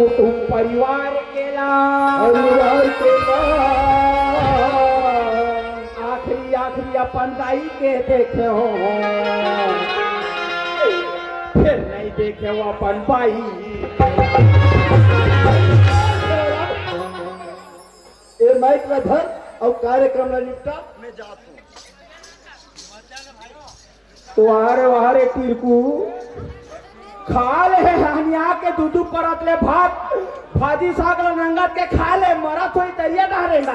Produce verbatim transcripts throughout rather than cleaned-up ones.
कुटुम परिवार के ला, परिवार के ला। आखिरी, आखिरी अपन दाई के देखे हो, फिर नहीं देखे हो अपन बाई। ए माइक ला धर अउ कार्यक्रम ला निपटा, मैं जात हूँ। वाह रे, वाह रे, टिरकू। खा ले हनिया के दू दू परत ले भात, भाजी साग ल नंगत के खा ले, मरत होई तरिया डहरे ला।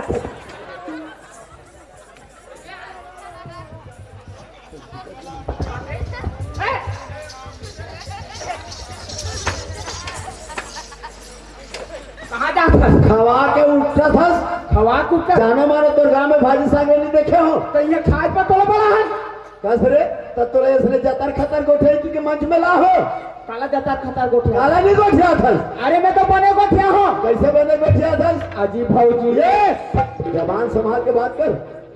कहाँ जात हस? खवा के उठत हस। खवा के उठत? जानो मानो तोर गांव में भाजी साग नहीं देखे हो। तो ये खाए पर तोला बड़ा है। कस रे, त तोला इसने जतर खतर गोठे की के मंच में ला हो। काला जतर खतर गोठे? काला नहीं गोठे थस। अरे मैं तो बने गोठिया हूँ। कैसे बने गोठिया थस? अजी भौजी। ये जबान संभाल के बात कर।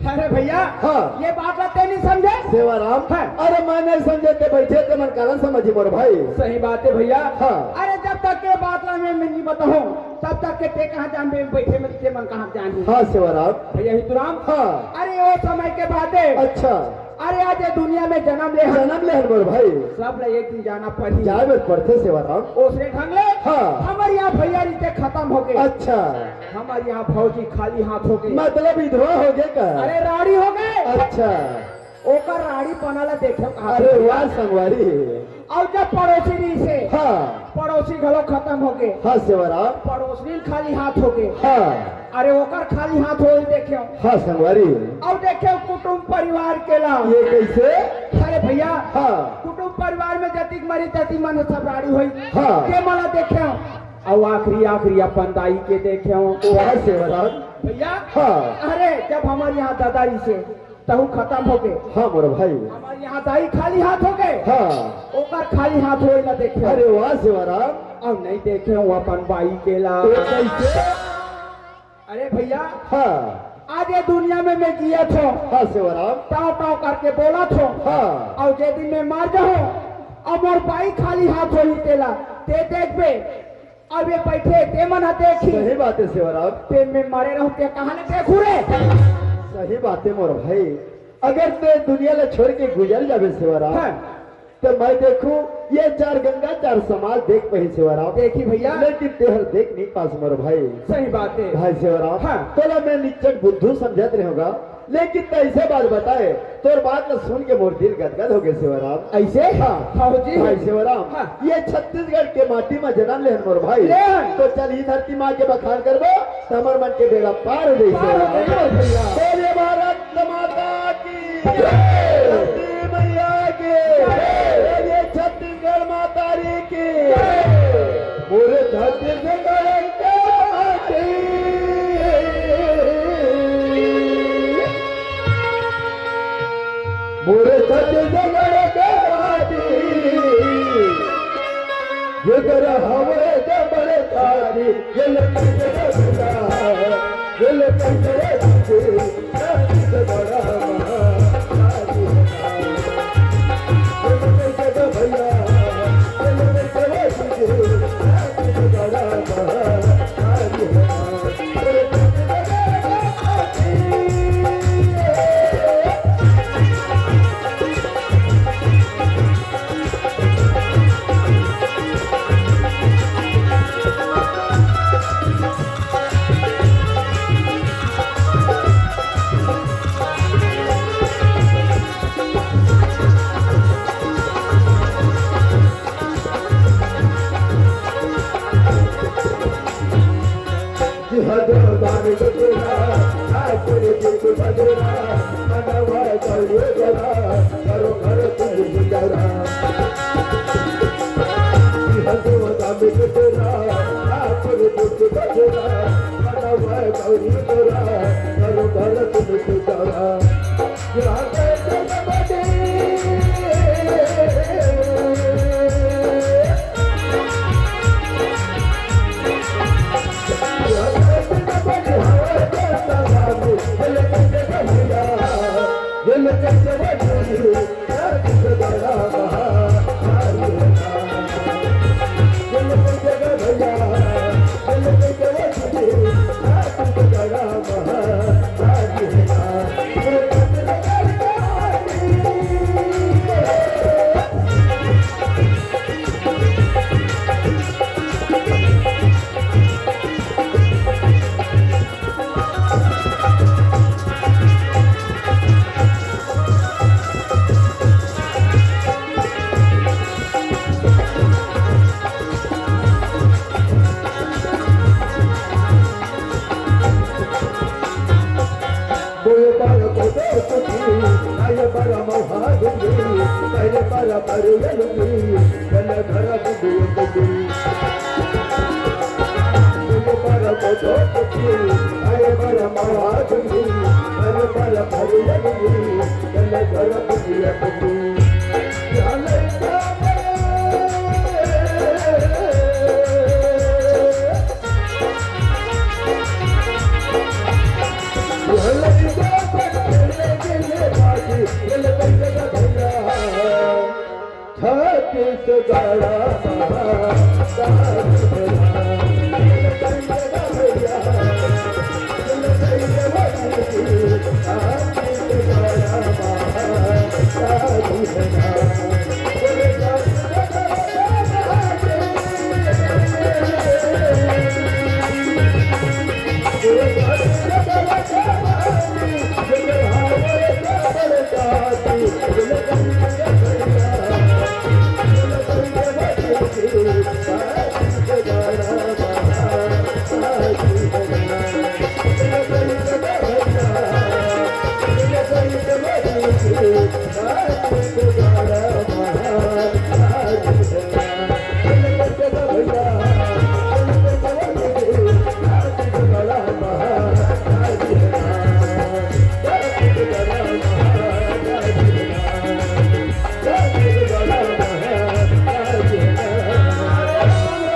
अरे भैया, हाँ। ये बात ला ते नहीं समझे? सेवाराम, हाँ। अरे मैं नहीं समझे ते बैठे ते मन काला समझी मोर भाई। सही बात है भैया। हाँ। अरे जब तक के बात ला मैं, मैं नहीं बताऊँ, तब तक के ते कहाँ जान बे-, बैठे में ते मन कहाँ जान। हाँ सेवाराम। भैया हितुराम। हाँ। अरे वो समय के बात है। अच्छा। अरे आज ये दुनिया में जन्म ले हन। जन्म ले हन मोर भाई। सब ला एक दिन जाना पड़ही। जाए बर पड़थे सेवाराम। ओसने ढंग ले। हाँ। हमर यहाँ भैया रीते खत्म हो गए। अच्छा। हमर यहाँ भौजी खाली हाथ हो गए। मतलब विधवा हो गए का? अरे राड़ी हो गए। अच्छा। ओकर राड़ी पना ला देखे कहाँ अरे पे? वाह संगवारी। अउ जब पड़ोसी रहिसे, हाँ। पड़ोसी घलो खत्म हो गए। हाँ सेवाराम। पड़ोसी खाली हाथ हो गए। हाँ। अरे ओकर खाली हाथ होई देखे। हाँ संगवारी। अउ देखे कुटुम परिवार के ला। ये कैसे? अरे भैया, हाँ। कुटुम परिवार में जतिक मरी ततिक मन सब राड़ी होई। हाँ। के मला देखे। अउ आखिरी, आखिरी अपन दाई के देखे। वाह सेवाराम। भैया, हाँ। अरे जब हमर यहाँ दादा रहिसे, तहु खत्म हो गए। हाँ मोर भाई। हमर यहाँ दाई खाली हाथ हो गए। हाँ। ओकर खाली हाथ होए ला देखे। अरे वाह सेवाराम। अउ नहीं देखे हूँ अपन बाई के ला। तो कैसे? अरे भैया, हाँ। आज ये दुनिया में मैं जियत हूँ। हाँ सेवाराम। टाव टाव करके बोलत हूँ। हाँ। अउ जे दिन मैं मर जाहूँ, अउ मोर बाई खाली हाथ होही तेला, ते देखबे, अब ये बैठे ते मन ह देखी। सही बात है सेवाराम। ते मैं मरे रहूं ते कहां ले देखू रे? सही बात है मोर भाई, अगर ते दुनिया ला छोड़ के गुजर जाबे सेवाराम, हाँ। तो मैं देखूं ये चार गंगा चार समाज देख पही सेवाराम। देखी भैया। लेकिन तेहर देख नहीं पास मोर भाई। सही बात है। भाई सेवाराम, हाँ। तोला मैं निच्चट बुद्धू समझत रहूंगा। लेकिन त ऐसे बात बताए, तोर बात ल सुन के मोर दिल गदगद हो गए सेवाराम। ऐसे? हाँ। हाँ जी। भाई सेवाराम, हाँ। ये छत्तीसगढ़ के माटी में जन्म लेहन मोर भाई। लेहन। तो चल ही धरती माँ के बखान करबो, त हमर मन के बेड़ा पार हो जाई पार हो सेवाराम। जाई भैया। बोले भारत माता की जय। धरती मैया की जय। बोले छत्तीसगढ़ माता री की जय। मोरे छत्तीसगढ़ के माटी। मोरे छत्तीसगढ़ के माटी। जेकर हवे जबर थारी, ये लखन के बेटा, ये लखन के बेटा।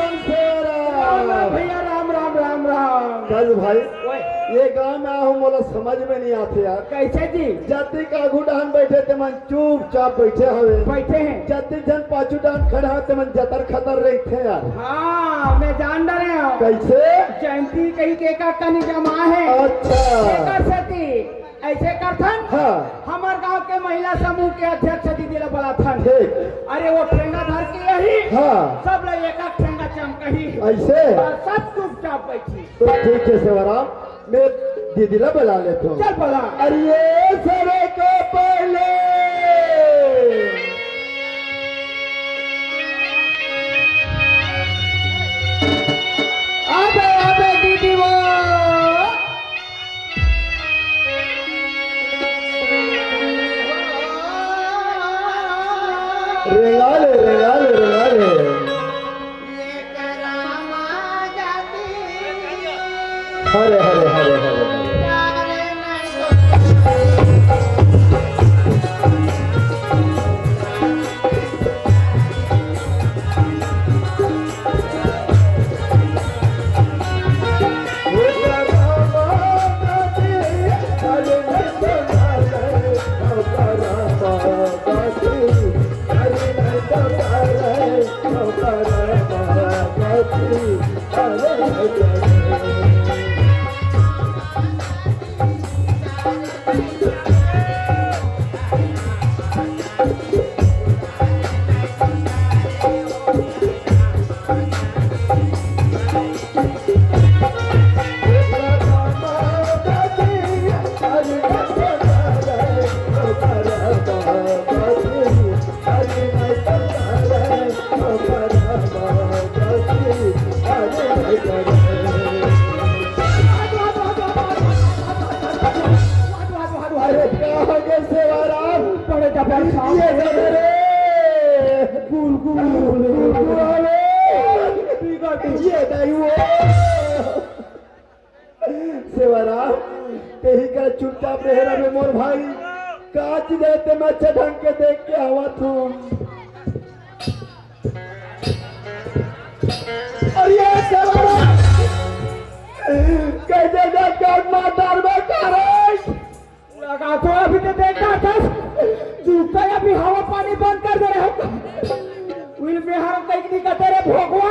राम राम भैया, राम राम, राम राम। राजू भाई, ओए। ये गांव में आहूं, मोला समझ में नहीं आते यार। कैसे जी? जतिक आगू डाहन बैठे ते मन चुपचाप बैठे हवे। बैठे हैं। जतिक झन पाछू डाहन खड़े हवे ते मन जतर खतर रहिथे यार। हाँ, मैं जान डरे हूँ। कैसे? जयंती कहीं के का कनी जमा है। अच्छा। एकर सेती ऐसे करथन। हाँ। हमर गांव के महिला समूह के अध्यक्ष दीदी ला बलाथन। ठीक। अरे वो ठेंगा धर के यही। हाँ। सब ला एक एक ठेंगा चमकही। ऐसे? और सब चुपचाप बैठी। तो ठीक है सेवाराम, मैं दीदी ला बला लेता हूँ। चल बला। अरे ये सरे को पहले। अबे, अबे दीदी वो। रेंगा ले, रेंगा ले, रेंगा ले। हरे, हरे, हरे, हरे, हरे। अरे, का हो गे सेवाराम? बड़े जबर साहब। ये दादा रे। गुल, गुल, गुल, गुल, गुल। अरे, बिगड़ गई। ये दाई वो। सेवाराम, तेही करा चुपचाप रहे रहे मोर भाई। काच दे ते मैं अच्छा ढंग के देख के आवत हूँ। अरे ये सेवाराम, कैसे जा कर मार डाल में कारण। लगा तो अभी तो देखा था, जूता अभी हवा पानी बंद कर दे रहे हो। विल में हर तक नहीं करते रे भोगवा।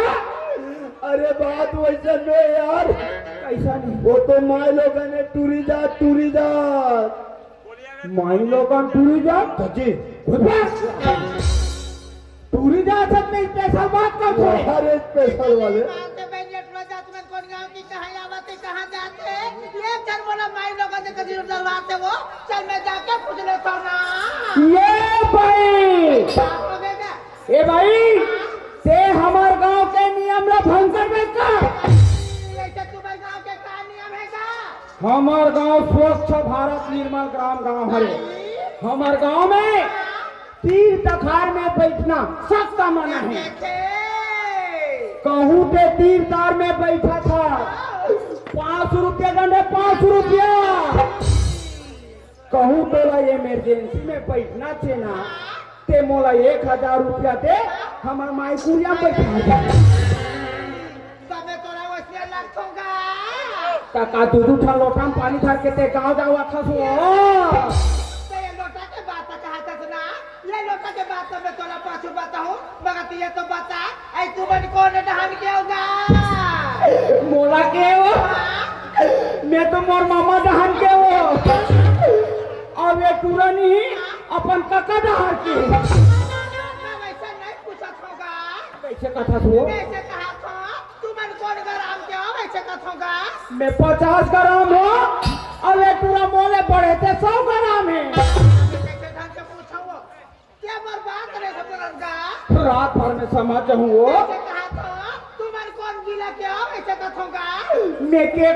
अरे बात वैसा नहीं यार। कैसा नहीं? वो तो माई लोगन ने टूरी जा, टूरी जा। माई लोगन टूरी जा? तो जी। टूरी जा सकते, स्पेशल बात कर थोड़े। अरे स्पेशल वाले। मानते भाई नेट में जात में कौन गांव की कहाँ आवत है, कहाँ जाते हैं? ये चल बोला माई लोगन ने कभी डरवाते वो। चल मैं जाके पूछ लेता हूँ ना। ये भाई। बाप हो गए क्या? ए भाई, ते हमर गांव के नियम ला भंग कर दे का? ऐसे तुम्हारे गांव के का नियम है का? हमर गांव स्वच्छ भारत निर्मल ग्राम गांव हरे। हमर गांव में तीर तखार में बैठना सख्त मना हे। कहूँ ते तीर तार में बैठा था। पाँच सौ रुपया दंड हे, पाँच सौ रुपया। कहूँ तोला इमरजेंसी में बैठना चे ना, ते मोला एक हजार रुपया दे, हमर माई कुरिया में बैठा दे। तबे तोला वैसे लगथों गा। त का दू दू ठन लोटा में पानी धर के ते गाँव जावत हस वो? त ये लोटा के बात कहत हस ना, ये लोटा के बात तो मैं तोला पाछू बताहूँ, मगर तैं ये तो बता, अई तुमन कोन डहन के हो गा? मोला के हो? मैं तो मोर मामा डहन के हो। अउ ये टूरा नहीं, अपन कका डहर के। मैं वैसे नहीं पूछत हों गा। कइसे कथस वो? कइसे कहत हों? तुमन कोन ग्राम के हो, वैसे कथों गा? मैं पचास ग्राम हों, अउ ये टूरा मोले बड़े ते सौ ग्राम हे। कइसे ढंग से पूछों वो? क्या बर्बाद करे से बोलन गा? रात भर में समझ जाहूँ वो। कइसे कहत हों? तुमन कोन जिला के हो, वैसे कथों गा? मैं के